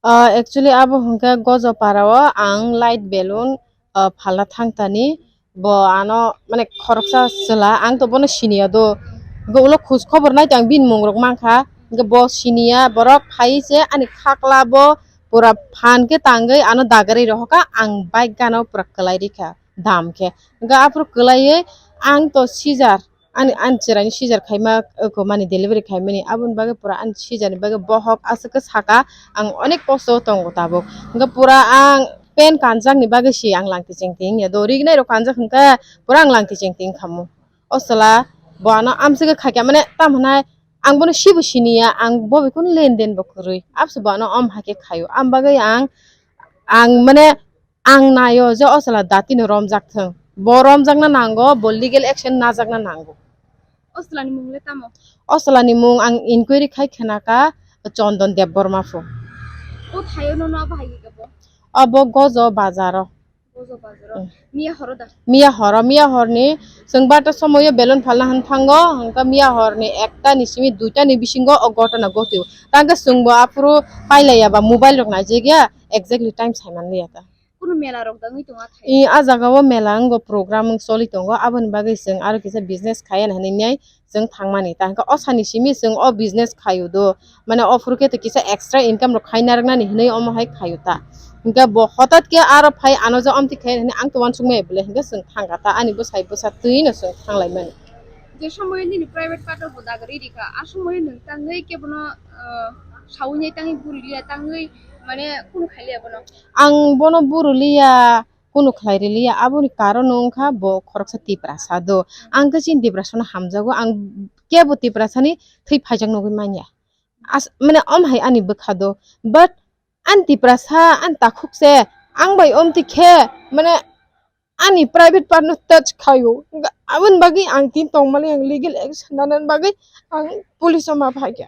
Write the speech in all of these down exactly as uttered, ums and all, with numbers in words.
Ah, actually, abo hwnkhe Gojopara o ang light balloon, ah, phalna thangtani. Bo ano, mane, khoroksa chwla, ang to bono siniya do. Hwnkhe ulo khoj khobor nai tong bini mung rok mankha. Hwnkhe bo siniya borok phai se ani khakla bo pura phan khe tangwi ano dagarwi rohorkha, ang bike gana o pura kwlai rikha dam khe. Hwnkhe aphuru kwlaiwi ang to seizure, ani, ani chwraini seizure khaima, oko mani delivery khaimani, aboni bagwi pura ani seizure ni bagwi bohok aswk khe saka, ang onek kosto o tongo tabuk. Hwnkhe pura ang pen kanjakni bagwi se ang langti chengti wngya do, rignai rok kanjak hwnkhe pura ang langti chengti wngkhamu. O chwla bo ano amswk khe khaikha, mane, tamo hwnai ang bono sibo siniya, ang bo bai kunu lenden bo kwrwi, abse bo ano om hai khe khaio. Am bagwi ang, ang, mane, ang naio je o chwla datino romjak thwng. Bo romjakna nango, bo legal action najakna nango. O chwlani mung le tamo? O chwlani mung ang inquiry khai khenaka Chondon Debbarma pho. O thaio nono abo hai khe bo? Abo Gojo bazaro. Gojo bazaro. Mm. Miya horo da? Miya horo, miya horni chwng barta somoyo balloon phalna han thango, hwnkhe miya horni ekta ni simi duita ni bisingo o gotona gotio. Tangkhe chwngbo aphuru pailaiya ba mobile rok naijak ya, exactly time saimanliya ta. Kunu mela rok dangwi tongo athai? I, a jaga o mela wngo, program wng choli tongo, aboni bagwi chwng aro kisa business khaiya hinwi nai chwng thangmani. Ta hwnkhe o sani simi chwng o business khaio do, mane, o phuru khe to kisa extra income rok khai narwknani hinwi omo hai khaio ta. Hwnkhe bo hotat khe aro phai ano je omtwi khai hinwi ang to uansukmaya bwle, hwnkhe chwng thangkha ta, ani bwsai bwsa twi no chwng thanglaimani. Je somoyo nini private part o bo dagarwi rikha, a somoyo nwng tangwi kebono, ah, sawi nai tangwi buri liya tangwi, mane, kunu khai liya bono? Ang bono buru liya, kunu khlai riliya, aboni karon wngkha bo khoroksa Tiprasa do. Ang khe chini Tiprasano hamjago, ang kebo Tiprasani thwi phaijak nugwi manya. As-, mane, om hai ani bwkha do. But ani Tiprasa, ani takhuk se, ang bai omtwi khe, mane, ani private part no touch khaio. Aboni bagwi ang tin tongmani, ang legal action nanani bagwi ang police o ma phaikha.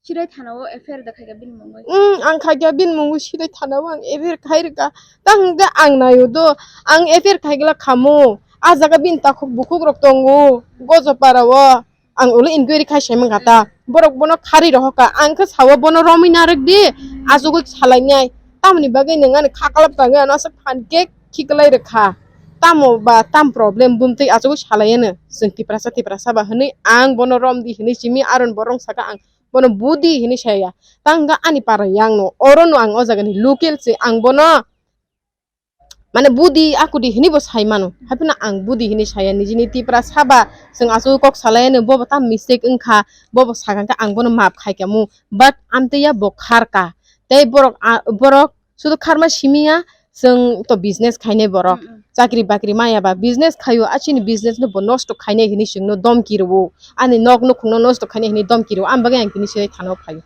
Sirai thana o F I R da khaikha bini mungwi? Mm, ang khaikha bini mungwi Sirai thana o ang F I R khai rwkha. Ta hwnkhe ang naio do, ang F I R khaigwla khamu. A jaga bini takhuk bukhuk rok tongo, Gojopara o. Ang ulo inquiry khai sai mankha ta. Borok bono kharwi rohorkha. Ang khe sao bono romwi narwk di, achugwi salainai. Tamoni bagwi nwng ani khaklap tangwi ano aswk phan khe khiklai rwkha. Tamo ba tam problem bumtwi achugwi salaiano. Chwng Tiprasa, Tiprasa ba hwnwi ang bono romdi hwnwi simi aron borok saka ang bono budi hinwi saya. Ta hwnkha ani para yang no, oro no ang o jaga ni local se, ang bono, mane, budi akudi hinwi bo sai mano. Hai phano ang budi hinwi saya, nijini Tiprasa ba chwng achu kok salai ano, bo bo ta mistake wngkha, bo bo sakha khe ang bono maaf khai kha mu, but amtwi ya bo khar kha. Tei borok, a, borok sudu kharma simi ya, chwng to business khainai borok. Mm, mm. Chakri bakri maya ba business khaio, a chini business no bo nosto khainai hinwi chwngno domki rwo. Ani nok nukhungno nosto khainai hinwi domki rwo. Ang bagwi ang tini sirai thana o phaio.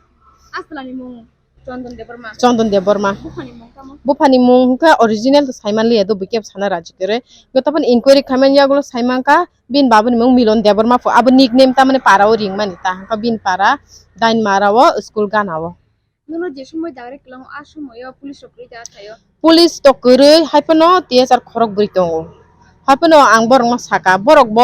Aswlani mung Chondon Debbarma. Chondon Debbarma. Buphani mung tamo? Buphani mung hwnkhe original to saimanliya do, bwkhe sana raji kere. Gotophan inquiry khaimani yagulo saimankha, bini babuni mung Milon Debbarma pho. Abo nickname tamani para o ringmani ta. Hwnkhe bini para Dainmara o school gana o. Nono je somoi dagrek kwlango, a somoio police rok kwrwi da thaio? Police to kwrwi, hai phano T S R khorok bwrwi tongo. Hai phano ang borokno saka, borok bo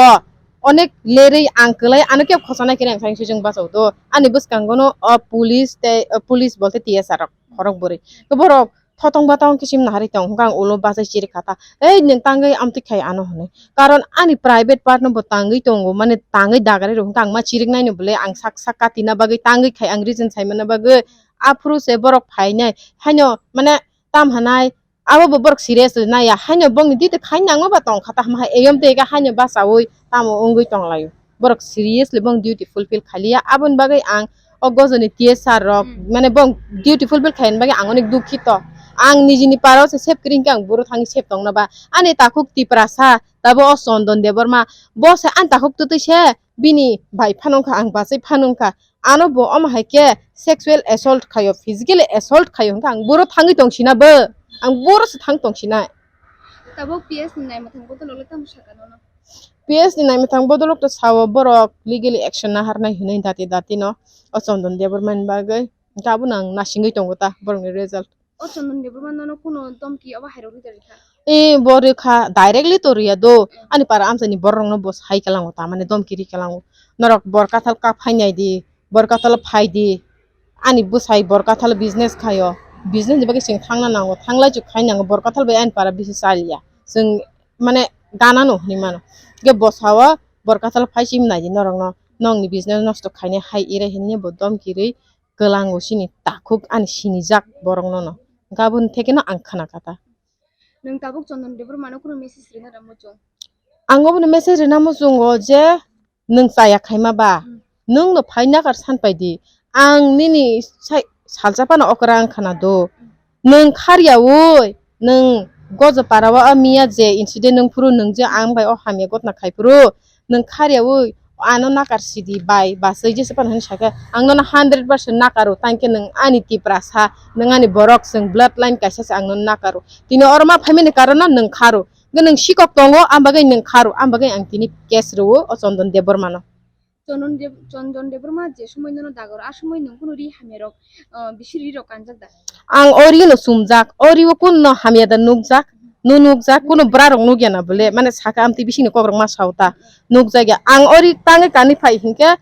onek lerwi ang kwlai, ano kebo khosana khe ang sangsui chwng bachao do. Ani bwskango no o police tei, o police bolte T S R rok khorok bwrwi. Borok thotong batong kisim naharwi tong, hwnkhe ang ulo bachai chiri kha ta. Ei, nwng tangwi amtwi khai ano hwnwi. Karon ani private part no bo tangwi tongo, mane tangwi dagarwi rw hwnkhe ang ma chiriknai no bwle, ang sak sak katina bagwi tangwi khai, ang reason saimana bagwi. Aphuru se borok phainai, haino, mane, tam hanai, abo bo borok serious naiya, haino bongni duty khai nangma ba tongkha, ta hama hai eyom tei khe haino bachaui tamo wngwi tonglaio. Borok seriously bong duty fulfill khaliya, aboni bagwi ang o gojoni T S R rok, hmm, mane bong duty fulfill khaini bagwi ang onek dukhito. Ang nijini parao se sep kring khe ang buro thangwi sep tongna ba. Ani takhuk Tiprasa, tabo o Chondon Debbarma, bo se ani takhuk twtwi se bini bai phano wngkha, ang bachai phano wngkha. Ano bo omo hai khe sexual assault khaio, physically assault khaio, hwnkhe ang buro thangwi tong sina bo, ang buro se thang tong sinai. Tabuk P S ni naimwthang bodolok le tamo saka nono? P S ni naimwthang bodolok to sao borok legally action naharnai hinwi dati dati no o Chondon Debbarma ni bagwi. Hwnkhe abono ang nasingwi tongo ta borokni result. O Chondon Debbarma nono kuno domki obo hai rok rida rikha? E, bo rikha, directly to riya do. Hmm. Ani para amchaini borok rokno bo sai kalango, tamani domki ri kalango. Norok Borkathal ka phainai di, Borkathal phai di. Ani bwsai Borkathal business khaio. Business ni bagwi chwng thangna nango, thanglai chuk khai nango, bor kathal bai ani para bisi chaliya. Chwng mane gana no hinwi mano. Ge bosao bor kathal phai chim nai di norokno, nongni business nosto khainai hai ire hinwi bo domki rwi kwlango chini takhuk ani sinijak borokno no. Gabun thekeno ang khna kha ta. Nwng tabuk Chondon Debbarma no kuno message rina da muchung? Ang obono message rina muchungo je nwng chaya khaima ba, hmm, nwng no phai nakar san pai di. Ang nini sai-, salsa phano okra ang khna do. Nwng kharya ui, nwng gojo para o miya je incident nwng phuru nwng je ang bai o hamya gotna khai phuru, nwng kharya ui ano nakar sidi bai basai jesa pan hinwi sakha, ang nono hundred percent nakaro, tangkhe nwng ani Tiprasa, nwng ani borok, chwng blood line kaisa se ang nono nakaro. Tini oro ma phaimani karon no nwng kharo. Hwnkhe nwng sikok tongo, ang bagwi nwng kharo, ang bagwi ang tini case rwo o Chondon Debbarma no. Chondon Deb-, Chondon Debbarma je somoi nono dagor, a somoi nwng kuno ri hamya rok, ah, bisi ri rok kanjak da? Ang o ri no chumjak, o ri o kun no hamya da nukjak, no nukjak, kuno bwra rok nukya na bole, mane saka amtwi bising ni kok rok ma sao ta, nukjak ya. Ang o ri tangwi kani phai hinkhe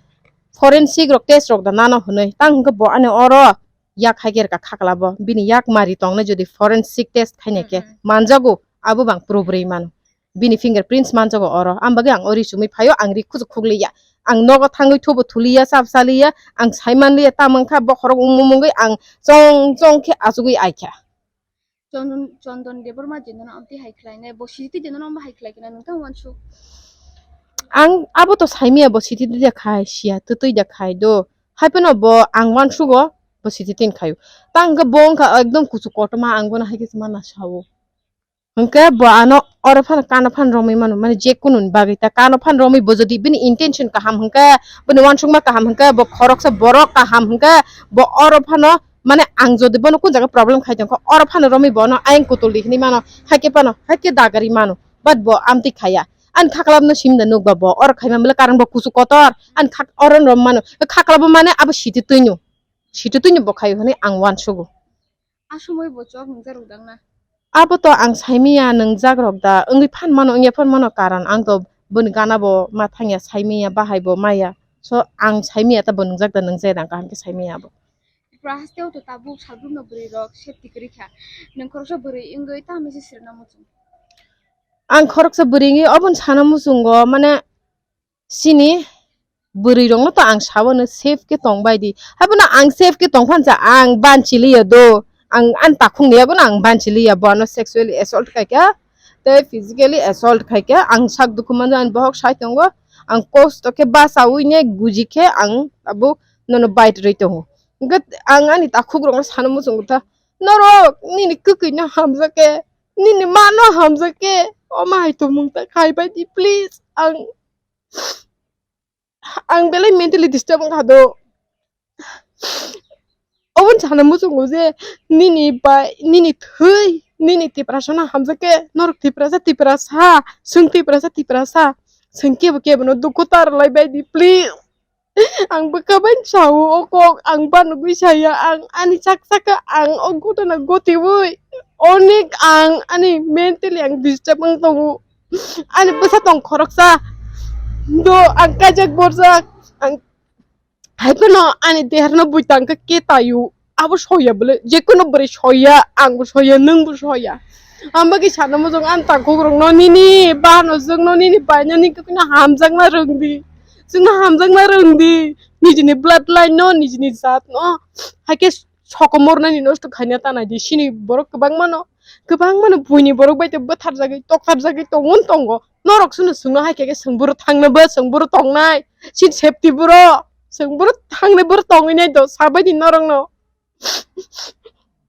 forensic rok test rok da nano hinwi, tang hinkhe bo ani oro yak hai khe rwkha khaklabo, bini yak mari tongnai jodi forensic test khainai khe, mhm, manjago, abo bang proof rwi mano. Bini fingerprints manjago oro, ang bagwi ang o ri chumui phaio, ang ri khujak khukliya, ang nogo thangwi thubo thuliya, chap chaliya, ang sai manliya, tamo wngkha bokhorok wngmung wngwi ang chong chong khe achugwi aikha. Chondon, Chondon Debbarma je nono amtwi hai khlainai, bo siti je nono amo hai khlai khe na nwng tamo uansuk? Ang abo to saimaya bo siti twi da khai, siya twtwi da khai do. Hai phano bo ang uansugo, bo siti tin khaio. Ta hwnkhe bo wngkha ekdom kuchuk kotorma, ang bono hai khe se mana sao. Hwnkhe bo ano oro phano kano phano romwi mano, mane je kunu ni bagwi ta kano phano romwi bo jodi bini intention kaham hwnkhe, bini uansukma kaham hwnkhe, bo khoroksa borok kaham hwnkhe, bo oro phano mane ang jodi bono kun jaga problem khai tongkha, oro phano romwi bono ayang kutuldi hinwi mano, haikhe phano, haikhe dagari mano, but bo amtwi khaya. Ani khaklap no simda nukba bo, oro khaima mile karon bo kuchuk kotor, ani khak oro rom mano, khaklap bo mane abo siti twino, siti twino bo khaio hinwi ang uansugo. A somoi bo chok nungjak rok dang na? Abo to ang saimaya nungjak rok da, wngwi phan mano, wngya phan mano, karon ang to boni gana bo ma thangya, saimaya, bahai bo maya. So ang saimaya ta bo nungjak da, nungjak da, kaham khe saimaya abo. Tripura haste o to tabuk salbrumno bwrwi rok safety kwrwi kha. Nwng khoroksa bwrwi wngwi tamo se sirna muchung? Ang khoroksa bwrwi wngwi oboni sana muchungo, mane, chini bwrwi rokno to ang sao no safe khe tong bai di. Habono ang safe khe tong phan cha ang banchi liya do. Ang ani takhuk ni yago no ang banchi liya, bo ano sexually assault khai kha, tei physically assault khai kha. Ang sak dukhu manjak, ani bohok sai tongo. Ang kosto khe bachaui ne guji khe ang abo nono bite rwi tongo. Hwnkhe ang ani takhuk rokno sana muchungo ta, norok nini kwkwi no hamjak khe, nini ma no hamjak khe, omo hai tongmung ta khai bai di please. Ang Ang belai mentally disturb wngkha do. Oboni sana muchungo je nini bai, nini thwi, nini Tiprasa no hamjak khe, norok Tiprasa, Tiprasa, chwng Tiprasa, Tiprasa, chwng kebo kebo no dukhu tar lai bai di, please. Ang bwkha bai sao o kok, ang banugwi saya, ang ani sak saka, ang o ghotona ghotiwi onek ang ani mentally ang disturb wng tongo. Ani bwsa tong khoroksa. Do ang kaijak borjak. Ang hai phano ani deharno bui tangkha khe tayu. Abo soya bole. Jekono bwrwi soya, angbo soya, nwngbo soya. Ang bagwi sana muchung ani takhuk rokno nini bano jwkno nini baino nini kwkhwino hamjakna rwngdi. Chwngno hamjakna rwngdi. Nijini blood line no, nijini jat no. Haikhe sokomornani nosto khaina ta naidi, chini borok kwbangmano, kwbangmano buini borok bai tei bwtharjagwi, toktarjagwi tongwon tongo. Norok chwngno swngno hai khe, khe chwng bwrwi thangnai bo, chwng bwrwi tongnai, chini safety bwrwi, chwng bwrwi thangnai, bwrwi tongwi nai do, sabaidi norokno.